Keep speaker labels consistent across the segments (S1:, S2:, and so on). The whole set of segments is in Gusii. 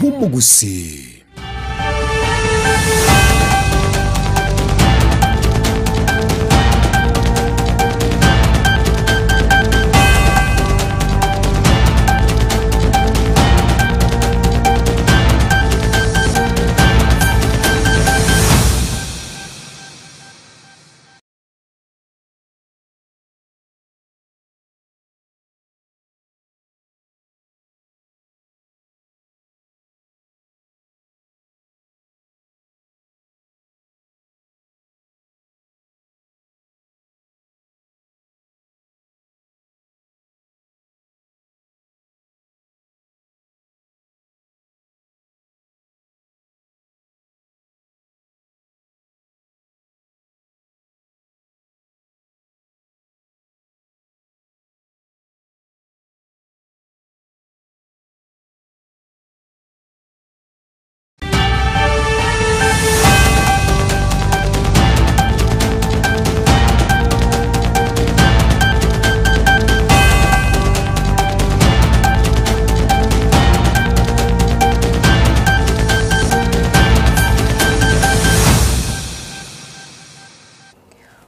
S1: bw'Omogusii.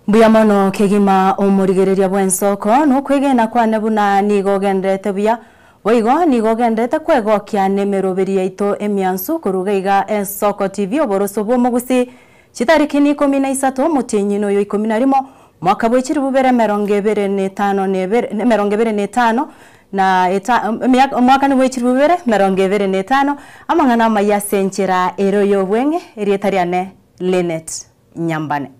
S2: Mbuya mono kegima omorigereria bw'ensoko, nokwegena kwane buna nigo ogendererete buya, Boigo nigo ogendererete kwegokia nemeroberi yaito emiansu korwa iga iga Ensoko TV oboroso bw'omogusii chitariki ni ikomi na isato omotienyi noyo ikomi na rimo mwaka bwe chilifu bibere emerongo ebere na etano na ebere emerongo ebere na etano na eta omwaka bwe chilifu bibere emerongo ebere na etano amang'ana amaya ase enchera ere oyobweng'e erieta riane Linet Nyambane.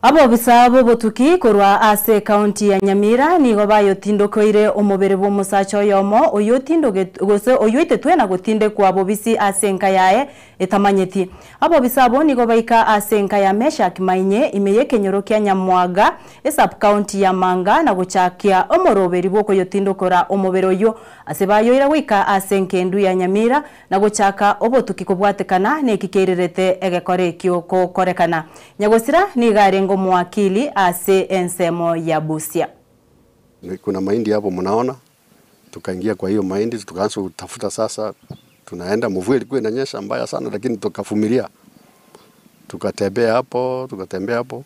S2: Abobisa b'obotuki korwa ase ekaunti ya Nyamira nigo bayotindokoire omobere bw'omosacha oyomo oyotindogetwe gose oyoitetwe na gotindekwa bobisi ase enka yaye etamanyeti. Abobisa abwo nigo baika ase enka ya Meshack Mainye ime y'ekenyoro kia Nyamwaga, esub-county ya Manga na gochakia omoroberi bw'okoyotindokora omobere oyio ase bayoira goika ase enkendu ya Nyamira na gochaka obotuki kobwatekana neki keirerete egekora ekio gokorekana. Nyagosira nigo arenge omowakili ase ensemo ya Busia.
S3: Kuna mahindi hapo mnaona, tukaingia kwa hiyo mahindi tukaanza kutafuta sasa, tunaenda mvua ilikuwa inanyesha mbaya sana, lakini tukavumilia, tukatembea hapo, tukatembea hapo,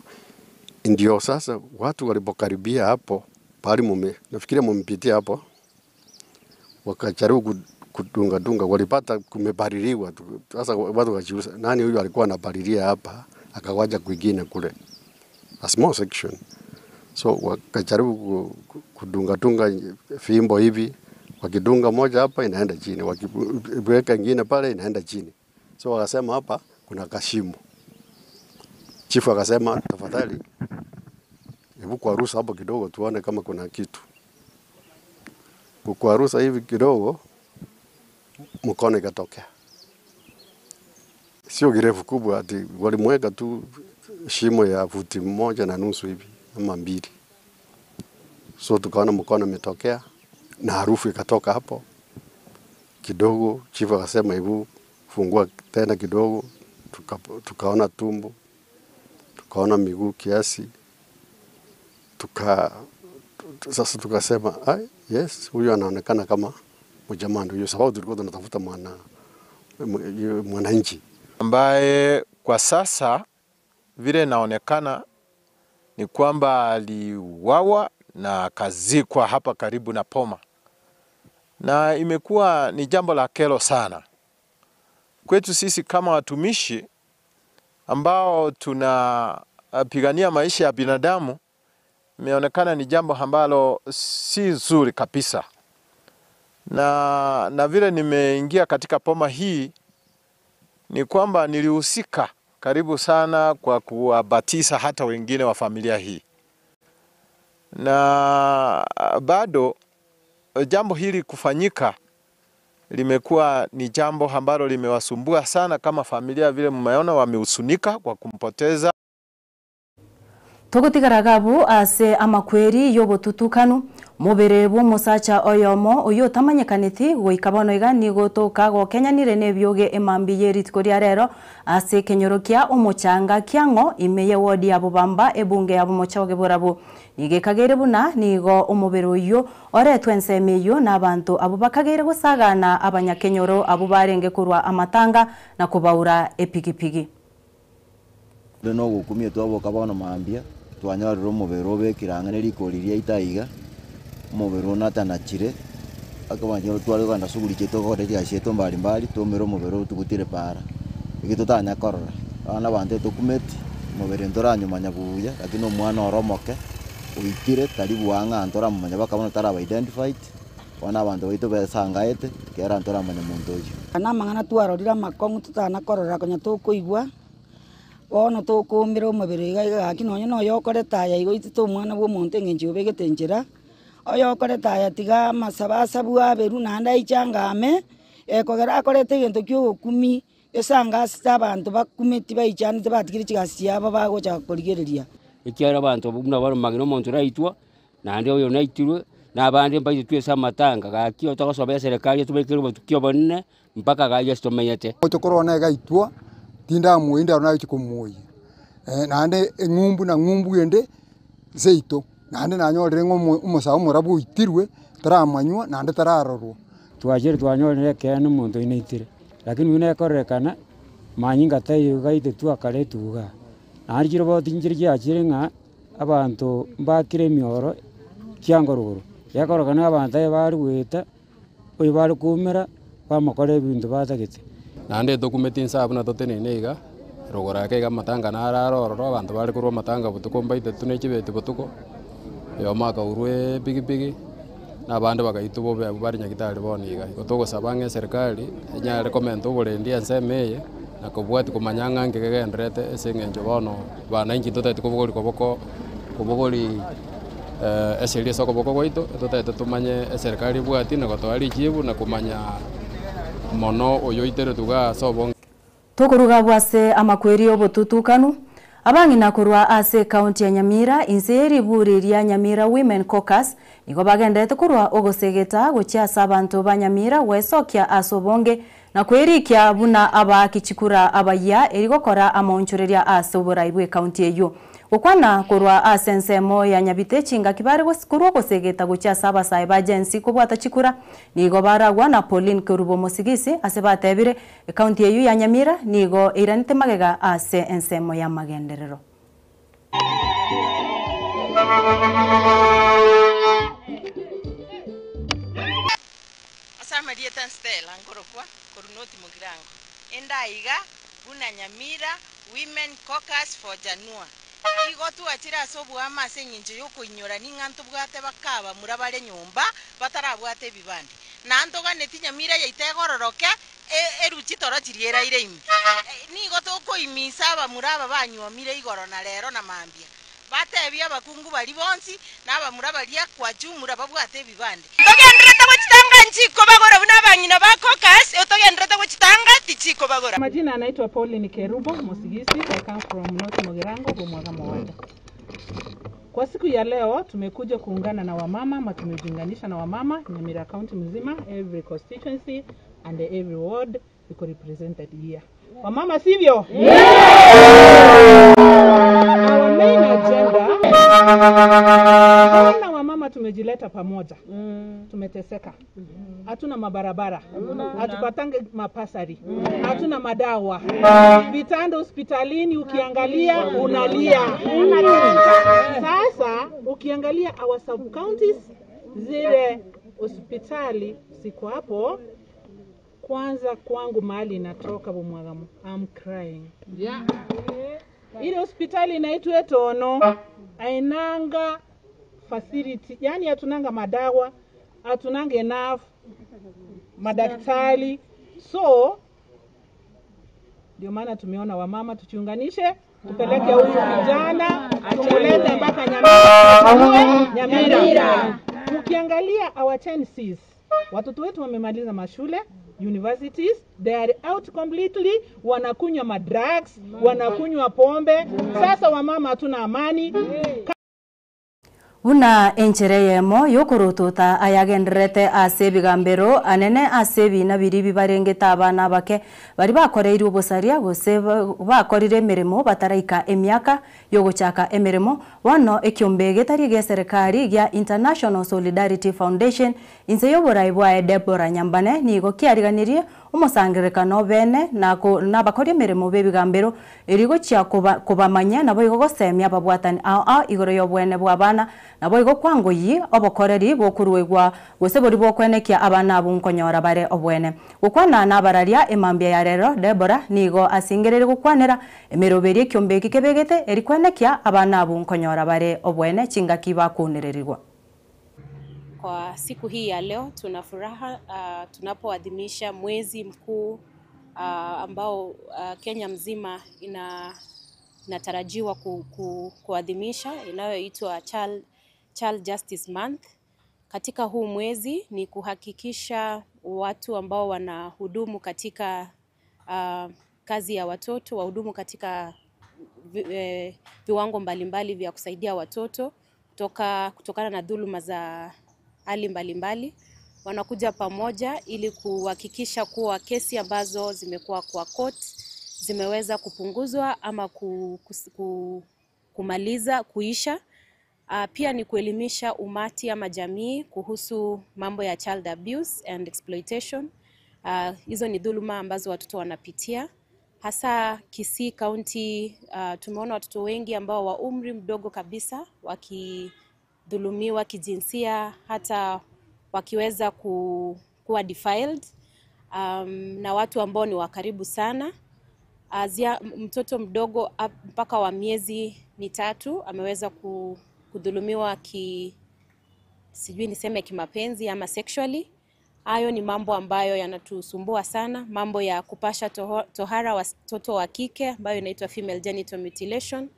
S3: ndio sasa watu walipokaribia hapo pahali mume, nafikiria mumpitia hapo, wakajaribu kudunga dunga, walipata kumepaliliwa. Sasa watu wakajiuliza nani huyu alikuwa anapalilia hapa, akawaja kwingine kule, a small section. So wakajaribu kudunga dunga fimbo hivi, wakidunga moja hapa inaenda chini, wakiweka ingine pale inaenda chini. So wakasema hapa kuna kashimo. Chifu akasema tafadhali, hebu kwarusa hapo kidogo tuone kama kuna kitu. Kukwarusa hivi kidogo, mkono ikatokea, sio kirefu kubwa, ati walimweka tu shimo ya futi moja na nusu hivi ama mbili. So tukaona mkono imetokea na harufu ikatoka hapo kidogo. Chifu akasema hebu fungua tena kidogo, tuka, tukaona tumbo, tukaona miguu kiasi, tuka sasa tukasema ai, yes, huyu anaonekana kama mjamaa ndio, sababu tulikuwa tunatafuta mwana mwananchi
S4: ambaye kwa sasa vile inaonekana ni kwamba aliuawa na akazikwa hapa karibu na Poma, na imekuwa ni jambo la kero sana kwetu sisi kama watumishi ambao tunapigania maisha ya binadamu. Imeonekana ni jambo ambalo si nzuri kabisa, na, na vile nimeingia katika poma hii ni kwamba nilihusika karibu sana kwa kuwabatisa hata wengine wa familia hii, na bado jambo hili kufanyika limekuwa ni jambo ambalo limewasumbua sana kama familia, vile mmeona wamehusunika kwa kumpoteza.
S2: Togotigara gabu ase amakweri y'obotutukanu. Mobere bw'omosacha oyomo oyio otamanyekaneti goika bono iga nigo otoka gokenyanire nebioge emambia ye rituko ria rero ase ekenyoro kia omochanga kiang'o ime ye ward ya Bobamba ebunge ya Bomochoge Borabu. Nigo ekageire buna nigo omobere oyio oretwe ensemo eyio na abanto abwo bakageire gosagana abanyakenyoro abwo barenge korwa amatanga na kobaura epigipigi.
S1: Ore nogokumia twaboka bono mambia, twanyorire omobere obekire ang'e ne rikori riaito aiga, omobere one atanachire, akabachora tware kogenda suguri chiaito gokora egasi yaito mbari mbari, twaumera omobere otugutire paara, eki totanya korora. Bono abanto etokumeti, omobere ntoranyomanya buya, lakini omwana ore omoke, oikire tari bwang'a ntoramomanya mpaka bono taraba identified. Bono abanto baito besangaete, kera ntoramanya monto oyio.
S5: Aya namang'ana twarorire amakong'u totana korora konya tokoigwa, bono tokoumera omobere iga iga gaki nonye na oyokorete aya igo oitete omwana bwa omonto eng'encho obegete enchera, oyokorete aya tiga amasabo asabwe aberwe naende aiche angame, ekogera akorete egento kia ogokumia, esangasete abanto bakumeti baichanete batigire chigasi chiabo bagocha korigereria.
S6: Ekiagera abanto buna baromagena omonto oraitwa, naende oyo naitirwe, na abande mbaitetwe ase amatanga, gaki otogosoba eserekari etobekere obotuki obonene, mpaka gai ase tomenyete.
S7: Oche korora naye gaitwa, tindamoyia ndaro nagochia komoyia, naende eng'umbu na ng'umbu ende seito, naende nanyorire ng'a omo omosae omorabu oitirwe, taramanywa naende tararorwa.
S8: Twachire twanyorire ekeene omonto oyio naitire, lakini buna ekororekana, manyinga taiyo gaitetwe akaretwa igaa. Naende chiroboti nchire chiachire ng'a. Abanto mbakire emioro chiangorogoro, gekorokana abanto aye bare goeta, oyo bare koumera, bamokora ebinto batagete.
S9: Naende etokumeti inse abwo buna toteneine iga, rogoro ake iga amatanga naro are ororo, abanto bare korwa amatanga botuko mbaitetwe ne chibeti botuko, oyomo akaurwa epikipiki, na abande bagaitwa bobe abwo bare nyagetari bono iga. Igo togosaba ng'a eserikari, enyare komenta oborendi ensemo eye, na kobwatia komanya ng'a nki kegendererete ase eng'encho bono bananchi ntotagete kobogori koboko kobogori esheria ase okoboko gwaito, totagete tomanye eserikari ebwatie na gotoa richibu na komanya mono oyo oiteretwe igaa ase obonge.
S2: Tokoruga abwo ase amakweri y'obotutukanu, abang'ina korwa ase ekaunti ya Nyamira inse ye riburi ria Nyamira Women Caucus nigo bagenderete korwa ogosegeta gochia ase abanto ba Nyamira gwesokia ase obonge na kwerikia buna abaaki chikura abayia eri gokora amaonchoreria ase oborai bw'ekaunti eyio. Gokwana korwa ase ensemo ya Nyabite chingaki bare korwa ogosegeta gochia ase abasae ba Gen Z kobwata chikura nigo baragwa na Pauline Kerubo Mosigisi ase batebire Ekaunti eyio ya Nyamira nigo eiranete magega ase ensemo y'amagenderero.
S10: Ase amarieta Stella nkorokwa korwa North Mugirango, ende aiga buna Nyamira Women Caucus for Janua. Igo twachire ase oboamo ase engencho y'okoinyora ning'a ntobwate bakabamura bare nyomba batarabwate ebibande. Na ntoganeti Nyamira yaito egororoke eruchi toro chiria eraire ime. Nigo tokoimisa abamura aba banywomire igoro na rero na mambia, batebie abakungu baria bonsi na abamura baria kwachumura babwate ebibande.
S11: Ntogendererete gochitanga nchikobagora buna abang'ina ba caucus, otogendererete gochitanga tichikobagora.
S12: Majina anaitwa Pauline Kerubo Mosigisi, I come from North Mugirango, Bomwagamo Ward. Kwa siku ya leo tumekuja kuungana na wamama ama tumejiunganisha na wamama Nyamira County mzima, every constituency and every ward iko represented here. Wamama sivyo? Yeah! Our main agenda, na wamama tumejileta pamoja. Tumeteseka. Hatuna mabarabara, hatupatange mapasari, hatuna madawa, vitanda hospitalini ukiangalia unalia. Sasa ukiangalia our sub counties zile hospitali siko hapo. Kwanza kwangu mahali inatoka Bomwagamo, I'm crying. Yeah. Ile hospitali inaitwa Etono ainanga facility, yani hatunanga madawa, hatunanga enough madaktari, so ndio maana tumeona wamama tuchiunganishe, tupeleke huyu kijana tumulete mpaka Nyamira. Nyamira. Ukiangalia our 10 Cs, watoto wetu wamemaliza mashule universities, they are out completely, wanakunywa madrugs, wanakunywa pombe. Sasa wamama hatuna amani.
S2: Buna enchera eyemo y'okorotota ayagendererete ase ebigambero anene ase ebiina biria bibarengete abana abake baria bakoreirwe obosaria gose bakorire emeremo bataraika emiaka y'ogochaka emeremo, bono ekiombe getari gi'eserekari gia International Solidarity Foundation inse y'oborai bwaye Deborah Nyambane nigo kiariganirie omosangererekano bene nabakori emeremo b'ebigambero Erio gochia kobamanyia naboigo gosemia ababwatani ao ao igoro y'oboene bw'abana, naboigo kwangoyia obokoreri bokoruegwa gose boria bw'okoenekia abana abwo nkonyora bare oboene. Gokwana nabararia emambia ya rero, Debora nigo asingereire gokwanera emeroberi ekiombe eki kebegete eri koenekia abana abwo nkonyora bare oboene chingaki bakounererigwa.
S13: Kwa siku hii ya leo tuna furaha tunapoadhimisha mwezi mkuu ambao Kenya mzima ina inatarajiwa ku, ku, kuadhimisha inayoitwa Child, Child Justice Month. Katika huu mwezi ni kuhakikisha watu ambao wanahudumu katika kazi ya watoto, wahudumu katika vi, eh, viwango mbalimbali vya kusaidia watoto kutokana na dhuluma za hali mbalimbali wanakuja pamoja ili kuhakikisha kuwa kesi ambazo zimekuwa kwa court zimeweza kupunguzwa ama ku, ku, kumaliza kuisha. Pia ni kuelimisha umati ama jamii kuhusu mambo ya child abuse and exploitation. Hizo ni dhuluma ambazo watoto wanapitia hasa Kisii County. Tumeona watoto wengi ambao wa umri mdogo kabisa wakidhulumiwa kijinsia, hata wakiweza kuwa defiled na watu ambao ni wa karibu sana. Azia, mtoto mdogo mpaka wa miezi 3 ameweza kudhulumiwa sijui niseme kimapenzi ama sexually. Hayo ni mambo ambayo yanatusumbua sana, mambo ya kupasha tohara watoto wa kike ambayo inaitwa female genital mutilation.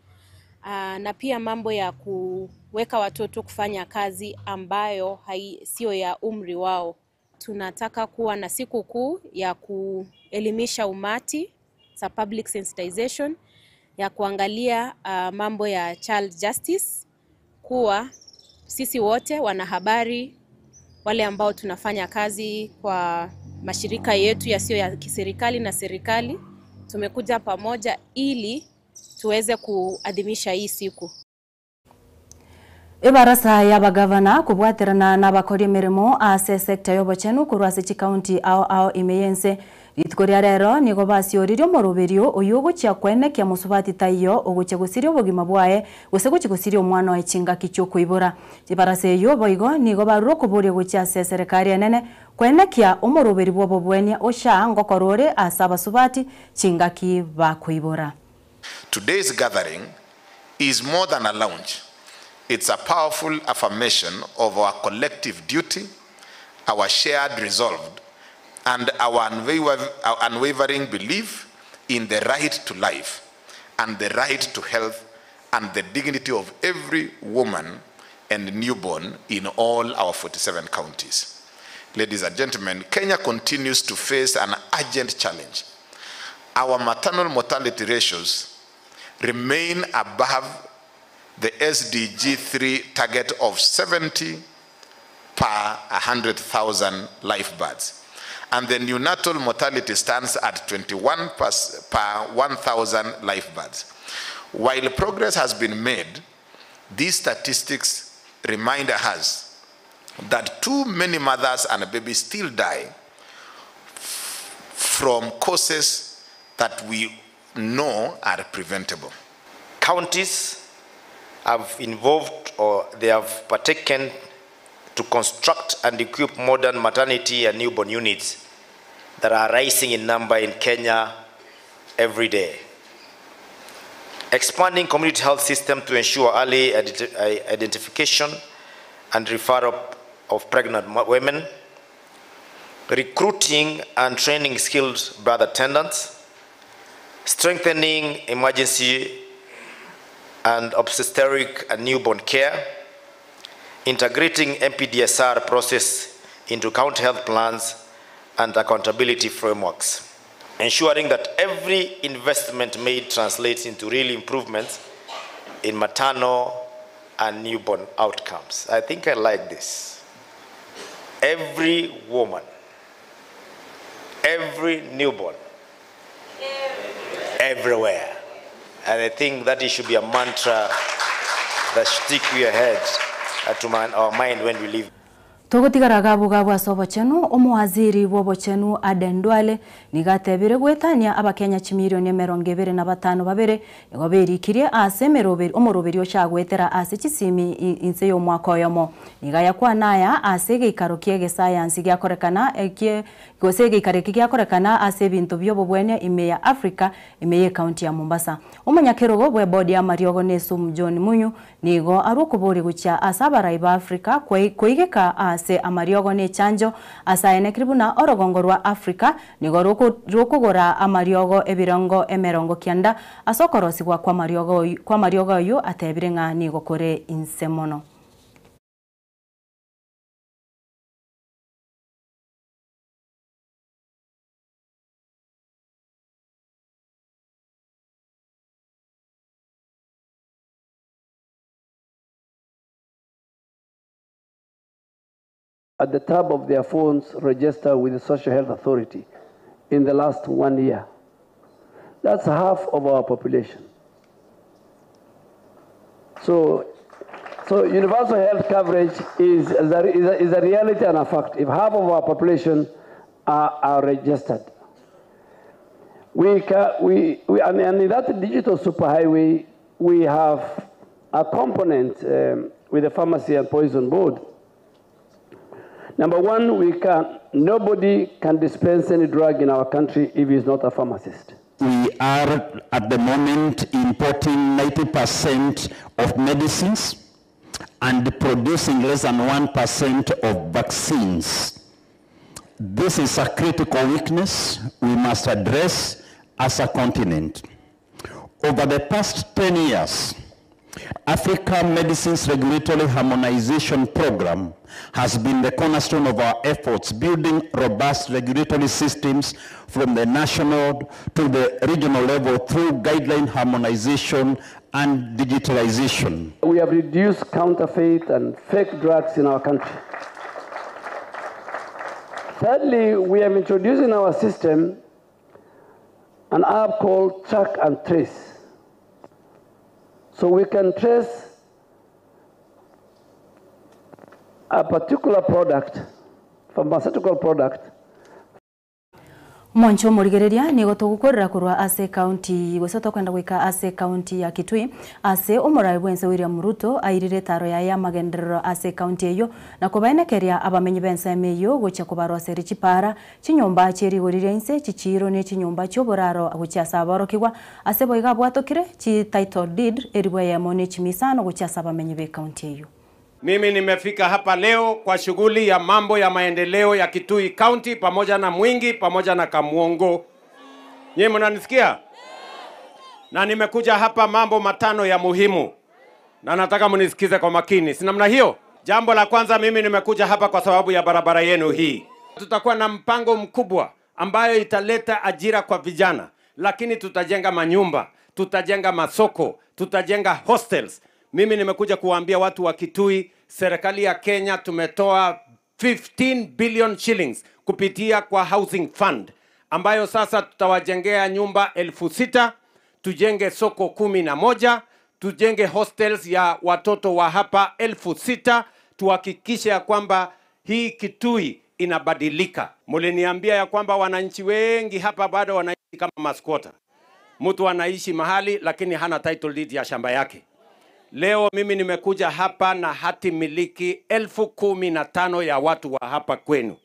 S13: Na pia mambo ya kuweka watoto kufanya kazi ambayo sio ya umri wao. Tunataka kuwa na siku kuu ya kuelimisha umati, sa public sensitization, ya kuangalia mambo ya child justice, kuwa sisi wote wanahabari, wale ambao tunafanya kazi kwa mashirika yetu yasiyo ya kiserikali na serikali, tumekuja pamoja ili tuweze kuadhimisha hii siku.
S2: Ebarasa y'abagavana kubwaterana n'abakora emirimo ase sector y'obochenu korwa ase chikaunti ao ao ime rituko ria rero nigo basioririe omoroberio oyo ogochia kwenekia mosubati taiyo ogochia gosiria obogima bwaye gose gochia gosiria omwana oye chingaki chiokoibora. Chibarasa eyo boigo nigo barure okoboria gochia ase eserikari enene kwenekia omoroberi bwa obobwenia osha ngokorore ase abasubati chingaki bakoibora.
S14: Today's gathering is more than a launch. It's a powerful affirmation of our collective duty, our shared resolve, and our unwavering belief in the right to life and the right to health and the dignity of every woman and newborn in all our 47 counties. Ladies and gentlemen, Kenya continues to face an urgent challenge. Our maternal mortality ratios remain above the SDG 3 target of 70 per 100,000 live births. And the neonatal mortality stands at 21 per 1,000 live births. While progress has been made, these statistics remind us that too many mothers and babies still die from causes that we know are preventable.
S15: Counties have involved or they have partaken to construct and equip modern maternity and newborn units that are rising in number in Kenya every day. Expanding community health system to ensure early identification and referral of pregnant women, recruiting and training skilled birth attendants, strengthening emergency and obstetric and newborn care, integrating MPDSR process into county health plans and accountability frameworks, ensuring that every investment made translates into real improvements in maternal and newborn outcomes. I think I like this. Every woman, every newborn, everywhere. And I think that it should be a mantra that should stick to your head, to our mind when we live.
S2: Togotigara gabu gabu ase obochenu omowaziri bwa obochenu Aden Duale nigo atebire gwetania abakenya chimilioni emerongo ebere na batano babere nigo berikirie ase emeroberi omoroberi ochagwetera ase chisimi inse ya omwaka oyomo niga yakwana aya ase egeikaro kia egesayansi giakorekana ekie gose egeikaro eki giakorekana ase ebinto bia obobwenia ime ya Africa ime ya ekaunti ya Mombasa. Omonyakerogo bwa ebodi ya amariogo na esumu John Munyu nigo arwa okobori gochia ase abarai ba Africa koigeka ase amariogo na echanjo ase aenekire buna orogongo rwa Africa nigo rokogora amariogo ebirongo emerongo kianda ase okorosigwa kwa amariogo oyo atebire ng'a nigo kore inse mono.
S16: At the tab of their phones register with the Social Health Authority in the last 1 year. That's half of our population. So universal health coverage is a reality and a fact. If half of our population are registered. And in that digital superhighway, we have a component with the Pharmacy and Poison Board. Number one, nobody can dispense any drug in our country if he's not a pharmacist.
S17: We are at the moment importing 90% of medicines and producing less than 1% of vaccines. This is a critical weakness we must address as a continent. Over the past 10 years, Africa Medicines Regulatory Harmonization Program has been the cornerstone of our efforts, building robust regulatory systems from the national to the regional level through guideline harmonization and digitalization.
S16: We have reduced counterfeit and fake drugs in our country. Thirdly, we have introduced in our system an app called Track and Trace. So we can trace a particular product, pharmaceutical product.
S2: Omonche omorigereria nigo togokorera korwa ase county gose tokwenda goika ase county ya Kitui ase omorai bwense William Ruto airire taro yaye amagenderero ase county eyo na kobaenekeria abamenyi b'ensemo eyo gochia kobaroseri chipara chinyomba chierigoririe inse chichiro ne chinyomba chioboraro gochia ase aborokigwa ase boiga abwatokire chi title deed eribwa eyemo ne chimisano gochia ase abamenyi be county eyo.
S18: Mimi nimefika hapa leo kwa shughuli ya mambo ya maendeleo ya Kitui County pamoja na Mwingi pamoja na Kamuongo. Nyinyi mnanisikia? Na nimekuja hapa mambo matano ya muhimu. Na nataka mnisikize kwa makini. Si namna hiyo? Jambo la kwanza, mimi nimekuja hapa kwa sababu ya barabara yenu hii. Tutakuwa na mpango mkubwa ambayo italeta ajira kwa vijana, lakini tutajenga manyumba, tutajenga masoko, tutajenga hostels. Mimi nimekuja kuwaambia watu wa Kitui, serikali ya Kenya tumetoa 15 billion shillings kupitia kwa housing fund ambayo sasa tutawajengea nyumba 6,000, tujenge soko 11, tujenge hostels ya watoto wa hapa 6,000, tuhakikishe ya kwamba hii Kitui inabadilika. Muliniambia ya kwamba wananchi wengi hapa bado wanaishi kama masquatter. Mtu anaishi mahali lakini hana title deed ya shamba yake. Leo mimi nimekuja hapa na hati miliki 15,000 ya watu wa hapa kwenu.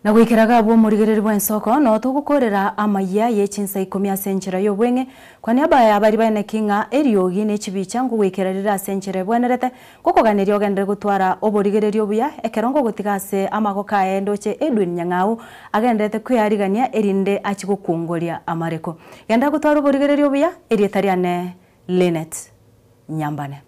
S2: Na gwikiraga bwo murigereri bwa ensoko no tugukorera amaya ye chinsa 10 ase enchera y'obweng'e kwa niaba ya abari baene king'a eriogi ne chibicha ngogwikererera ase enchera ebwenerete gokoganeria ogendere gotwara oborigereria obuya ekerongo gotiga ase amagoka aye ndoche Edwin Nyang'au agenderete kweyarigania erinde achi gokungoria amareko. Genda gotwara oborigereria obuya erieta riane Linet Nyambane.